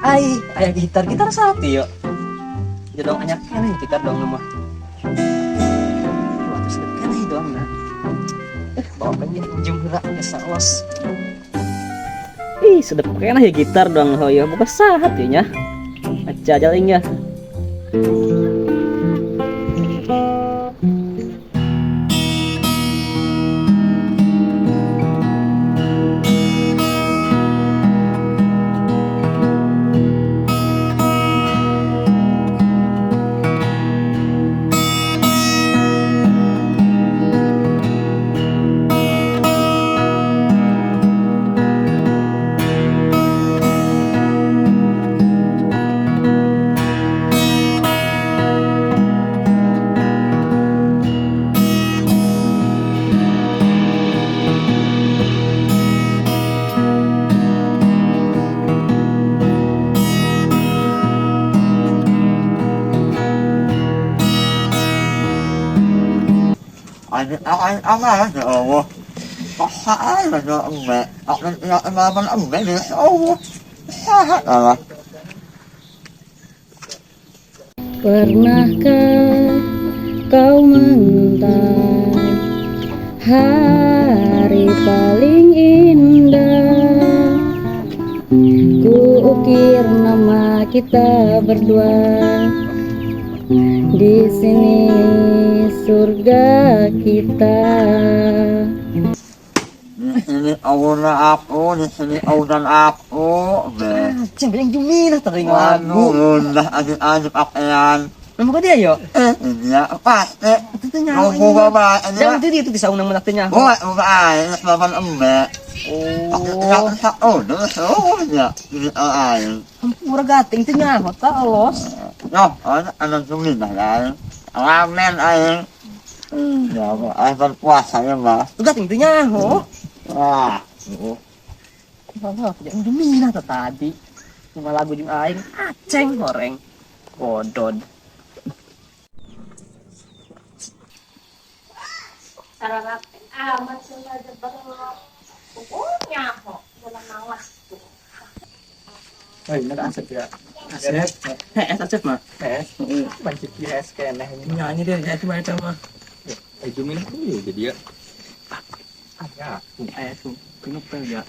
Ai, aya gitar, gitar satu yuk. Jadong anyak keneh gitar dong mah. Wah, terus keneh doang nah. Bawa kan ujung heula geus los. Ih, sedep keneh ya gitar doang hoyo. Boga saha teh nya. Aja jaling ya. Pernahkah kau mengentar hari paling indah? Ku ukir nama kita berdua di sini surga kita. Di sini auna aku, di sini audan aku. Ceng yang Juminah tadi lagu. Waduh, adik-adik pakaian. Memang dia yo? Iya, pasti. Itu tuh nyawa. Nunggu bapak. Jangan itu itu bisa unang menaktinya. Oh, bukan, bapak embe. Oh. Oh, oh, ya. Ini air. Hampura gating itu nyawa tak los. Noh, anak Juminah kan. Ramen air. Ya, air berpuasa ya, Mas. Gating itu nyawa. Wah. Wah, jangan Juminah tadi. Cuma lagu jeung aing aceng goreng. Bodod. Amat sila pokoknya kok dalam malas tuh. Oh, ini ada asep ya. Asep. Es asep mah. Es. Pancit es keneh nyanyi dia ya cuma itu mah. Eh Juminah tuh ya jadi ya. Ya, Es tuh ngepel ya.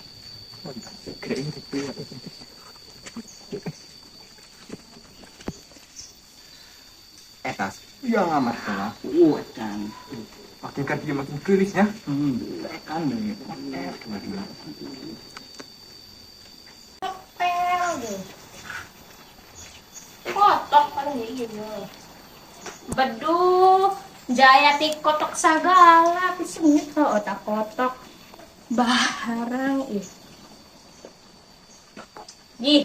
Kira ini tuh. Etas. Iya amat lah. Kan. Makin kan dia makin kerisnya. Kan deh. Pel deh. Kotok paling gitu. Beduh, jaya ti kotok sagala, pisengit kalau otak kotok. Barang ih. Ih,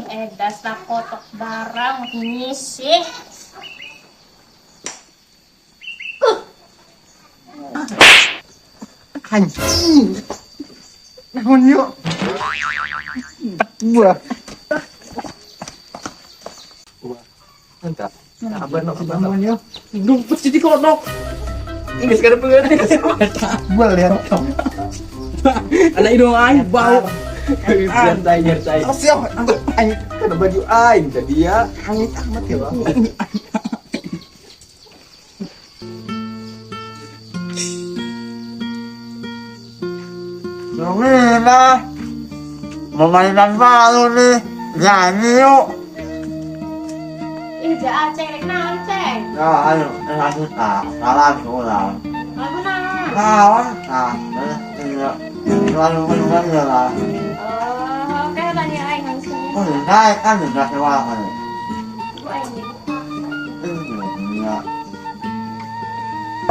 edas lah kotok barang nyisih. Anjing. Naon yuk? Buah. Buah. Entah. Kabar nok kabar yuk. Ngumpet jadi kodok. Ini sekarang pengerti. Buah lihat. Anak hidung aing bau. Santai santai. Siap. Aing kena baju aing jadi ya. Hangit amat ya, Bang. Juminah, mau mainan baru nih, nyanyi yuk. Ih, ja aceng rek naon ceng? Ya, ayo, lagu tak, salah kurang. Lagu naon? Naon tak, iya, lagu mana lah. Oh, oke tanya aing langsung. Oh, naik kan udah keluar kan. Gua aing. Iya.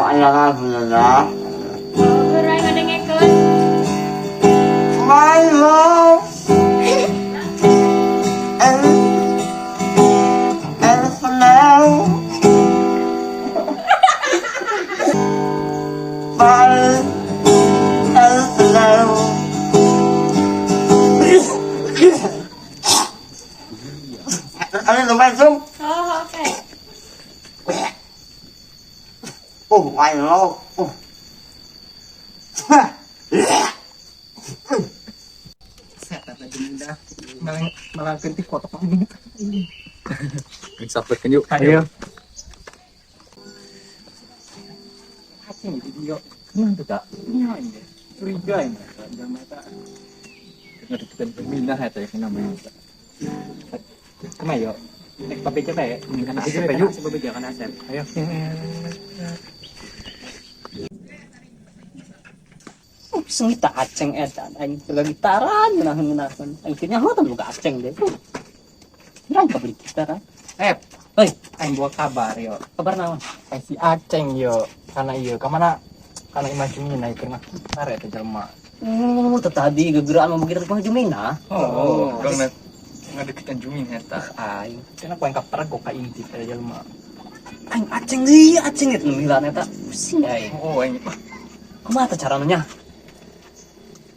Ayah lagu ya. Gerai ngadengekeun. My love and for now my and for now. Ano naman sum? Oh, oke. Oh my love. Oh. Indah. Malah malah ganti kotok ini. Sampaikan yuk. Ayo. Hati ini video. Kenapa tuh, Kak? Iya ini. Curiga ini. Jangan mata. Ngedeketin pemindah ya teh namanya. Kemana yuk? Nek pabeja bae. Kan asep yuk. Pabeja kan asep. Ayo. Sengit tak aceng edan aing teu gitaran ngeunah-ngeunaheun. Aing teh nyaho teh boga aceng deh. Berang ka beli gitar. Eh, Hoi, aing bawa kabar yo. Kabar naon? Aing si Aceng yo. Karena iya, kemana? Karena imajini naik ke gitar ya teh jelema. Oh, tadi gegeraan mau gitar kumaha Jumina. Oh, dong ngedeketin Jumin eta. Aing, Kenapa aing kapergok ka inti teh jelema. Aing aceng deui, aceng eta milan eta. Pusing aing. Oh, aing. Kumaha teh carana nya?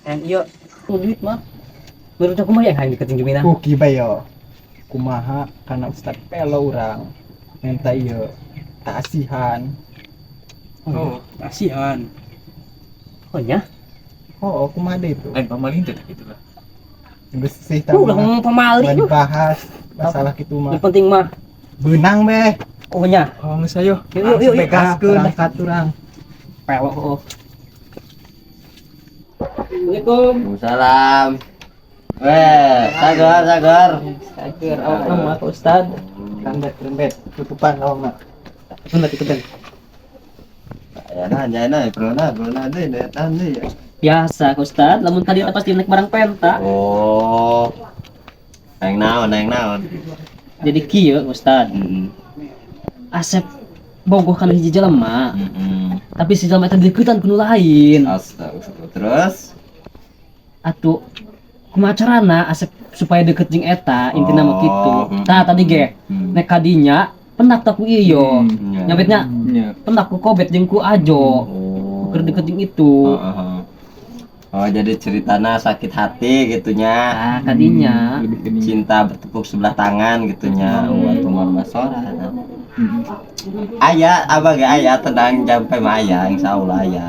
Hayang ieu duit mah. Menurut aku mah yang hayang deketin Jumina. Oke bae yo. Kumaha karena Ustad Pelo urang minta ieu taasihan. Oh, kasihan. Oh nya. Oh, kumaha deh itu? Aing pamalin teh gitu lah. Geus sih Ulah ngomong pamali. Ulah dibahas masalah kitu mah. Yang penting mah Beunang beh. Oh nya. Oh, geus ayo. Yuk yuk yuk. Gaskeun berangkat urang. Pelok oh. Assalamualaikum. Waalaikumsalam. Weh, sagar, sagar. Sagar awak nama Pak Ustad. Rembet, rembet, tutupan lama. Bener itu Ben. Ya nah, ya nah, bro nah, deh, deh, deh. Biasa Pak Ustad, lamun tadi pasti naik barang penta. Oh. Neng naon, neng naon. Jadi kieu Ustad. Asep bogoh kana hiji jelema. Tapi si jelema eta deukeutan ku nu lain. Astagfirullah. Terus? Atuh kumaha carana Asep supaya deket jeung eta intina mah kitu. Tah tadi ge nek kadinya pendak tak ku ieu. Nyabetnya pendak ku Kobet jeung ku Ajo. Keur deket jeung itu. Oh, jadi ceritana sakit hati gitunya. Ah, kadinya. Cinta bertepuk sebelah tangan gitunya. Waktu marmasora. Aya, abah ge aya tenang jampe mah aya insyaallah aya.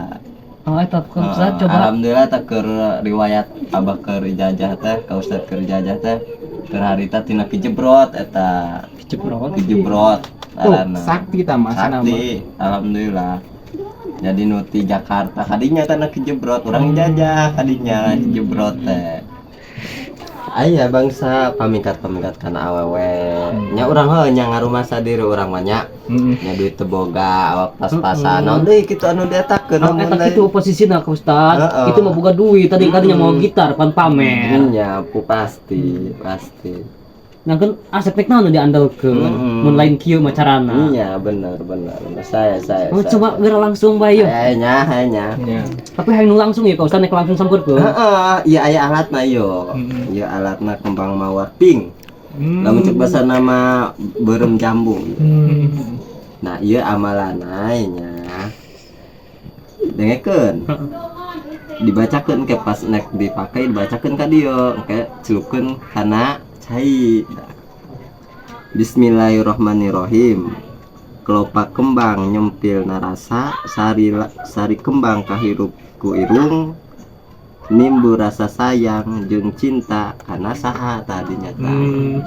Oh, eta ku Ustad coba. Alhamdulillah teh keur riwayat abah keur ijazah teh, ka Ustad keur ijazah teh keur harita tina kijebrot eta. Kijebrot. Kijebrot. Tuh, sakti tah mah Sakti, alhamdulillah. Jadi nu ti Jakarta kadinya teh na kijebrot, urang ijazah kadinya kijebrot teh. Aya bangsa pamingkat-pamingkat kana awewe. Nya urang heuh nya ngarumasa diri urang mah nya. Nya duit teu boga awak pas-pasan. Naon deui kitu anu dietakeun Nah, eta kitu posisina ka Ustad. Itu mah boga duit tadi kadinya mau gitar pan pamer. Nya pu pasti, pasti. Nah kan Asep nek naon nu diandalkeun mun lain kieu mah carana. Nya bener bener. Saya Oh, coba geura langsung bae yeuh. Nya nya. Tapi hayang nu langsung ya Ka Ustad nek langsung sampeurkeun. Heeh, ieu aya alatna ieu. Ieu alatna kembang mawar pink. Lamun cek basa nama beureum jambu. Nah, ieu amalana nya. Dengekeun. Dibacakeun ke pas nek dipakai dibacakeun ka dieu, engke celupkeun kana cai. Bismillahirrahmanirrahim. Kelopak kembang nyempil narasa, sari, sari kembang kahirup ku irung, nimbu rasa sayang jeung cinta kana saha tadinya tah.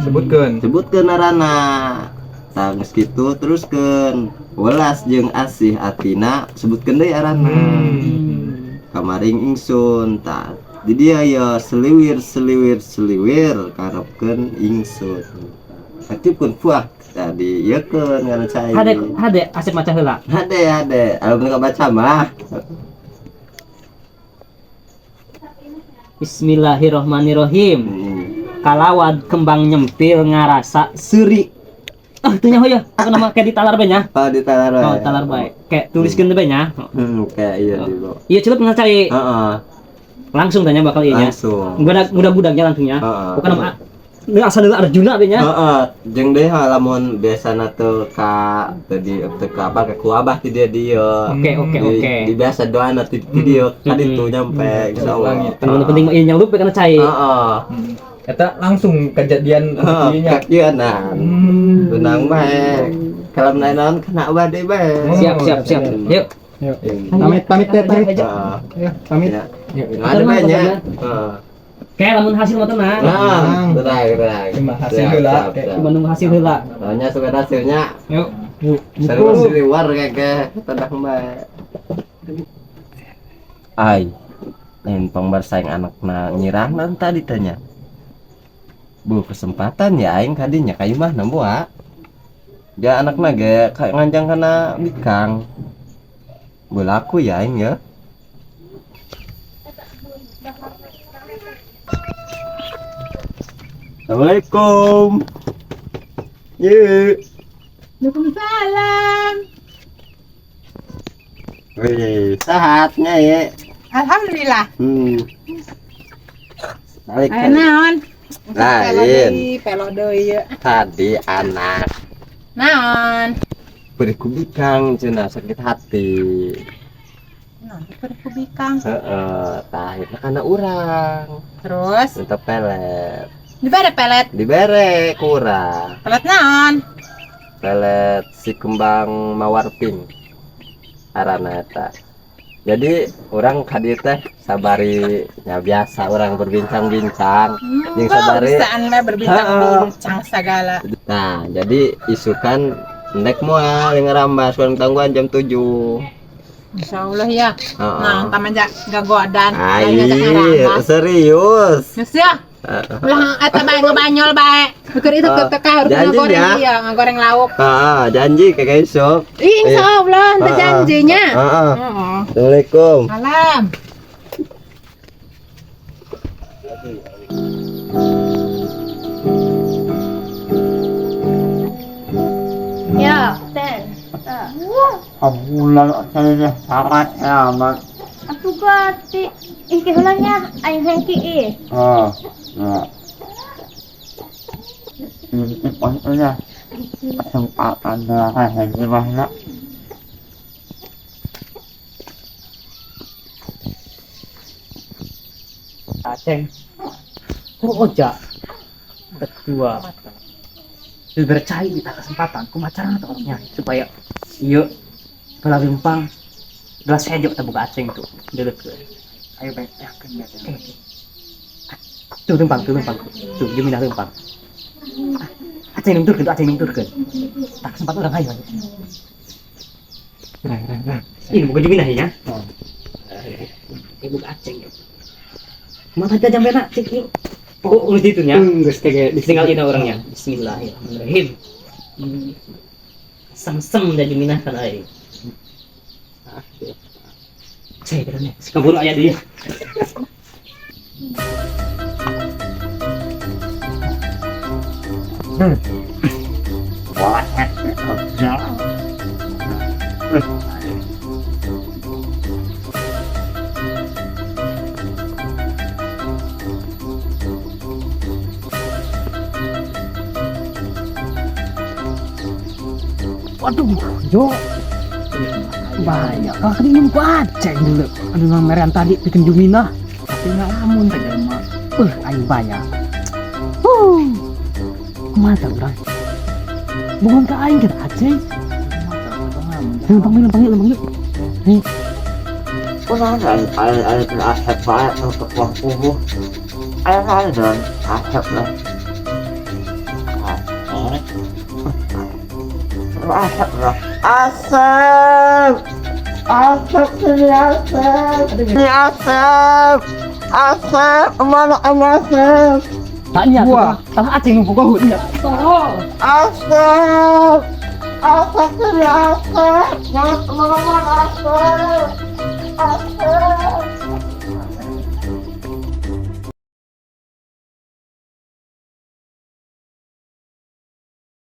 Sebutkeun. Sebutkeun arana. Tah geus kitu teruskeun. Welas jeung asih atina sebutkeun deui arana. Kamaring ingsun tah. Di dia ya seliwir seliwir seliwir karepkeun ingsun. Aktifkeun fuah tadi ieukeun kana cai. Hade hade Asep maca heula. Hade hade, alhamdulillah baca mah. Bismillahirrahmanirrahim. Kalawad kembang nyempil ngarasa seuri. Ah, teu nyaho ya. Aku nama kayak ditalar bae nya. Oh, ditalar bae. Oh, talar bae. Kayak tuliskeun bae nya. Kayak iya di bawah. Iya, celup ngan cai. Heeh. Langsung tanya bakal iya nya. Langsung. Gudak-gudaknya langsungnya. Heeh. Bukan nama nu asal deui Arjuna bae nya. Heeh, jeung deui lamun biasana teu ka teu di teu ka apa ka ku abah ti dia dieu. Oke, oke, oke. Di biasa doana ti dieu ka ditu nyampe insyaallah. Anu penting mah ieu nyelup kana cai. Heeh. Eta langsung kejadian Heeh, ieu nya. kakieunan. Benang bae. Kalau naon kena abah deui bae. Siap, siap, siap. Yuk. Yuk. Pamit pamit deh, pamit. Heeh. Ayo, pamit. Ya. Ada bae nya. Heeh. Kayak lamun hasil mah tenang. Nah, tenang, tenang. Cuma hasil Siap, heula, siap, kayak siap. Cuma nunggu hasil heula. Soalnya suka hasilnya. Yuk. Yuk. Serius luar kayak ke tenang bae. Ai, lain pang bersaing anakna nyirang tadi tanya. Bu kesempatan ya aing kadinya kayu mah nembu. Ja anakna ge kayak nganjang kana bikang. Belaku ya aing ya. Assalamualaikum. Ye. Waalaikumsalam. Wih, sehatnya ya. Alhamdulillah. Balik. Aya naon? Lain. Pelo deui ieu. Tadi anak Naon? beri ku bikang cenah sakit hati. Naon beri ku bikang? Heeh, tah akhirnya kana urang. Terus? Minta pelet. Dibere pelet? Dibere ku urang. Pelet naon? Pelet si kembang mawar pink. Arana eta. Jadi urang ka dieu teh sabari nya biasa urang berbincang-bincang. Jeung sabari Bisaan mah berbincang-bincang segala. Nah, jadi isukan ndek moal ngerambas urang tangguhan jam 7. Insyaallah ya. Heeh. Nah, taman ja gagodan. Ai, serius. Geus ya. Ulah eta bae ngebanyol bae. Keur itu Ah, teh harus janji ngagoreng ya. iya, ngagoreng lauk. Heeh, janji kayak isuk. Ih, insyaallah teu janjinya. Heeh. Heeh. Assalamualaikum. Salam. Ya, teh. Atuh gati. Ih, ke heula nya aing hengki ih. Ah, ya. Ini maksudnya kesempatan gimana? Aceng. Kok oja? Berdua. Dibere cai minta kesempatan kumaha carana teh orangnya supaya ieu bala lempang gelas hejo teh boga Aceng tuh deuleutkeun. Ayo baik yakin ya. Tuh lempang, tuh lempang. Tuh jeung minah lempang. Aceng nungturkeun, tuh Aceng nungturkeun. Tak kesempatan urang ayo. Nah. Ini boga Juminah ya. Ini boga Aceng ya. Mata jam bena cek yuk. Pokok urus itu nya. Geus kayak Tinggal ini orangnya. Bismillahirrahmanirrahim. Sem-sem dan Juminah kan aing. Cek keren. Keburu aya dia. Wah, kerja. Waduh, Jo. Banyak. Kalau minum ku Aceng dulu. Aduh, nang merian tadi bikin Juminah. Tapi ngalamun teh jelema. Aing banyak. Huh. Kumaha urang? Bukan ke aing kita Aceng. Lempang lempang lempang yuk. Nih. Asep bae untuk wong. Ayo kan asep lah. Asep lah. Asep. Asep ini asep. Ini asep. Asep mana asep? Tanya. Wah. Salah Aceng pokoknya nya. Tolong. Asep. Asep ini asep. Jangan kemana-mana asep. Asep.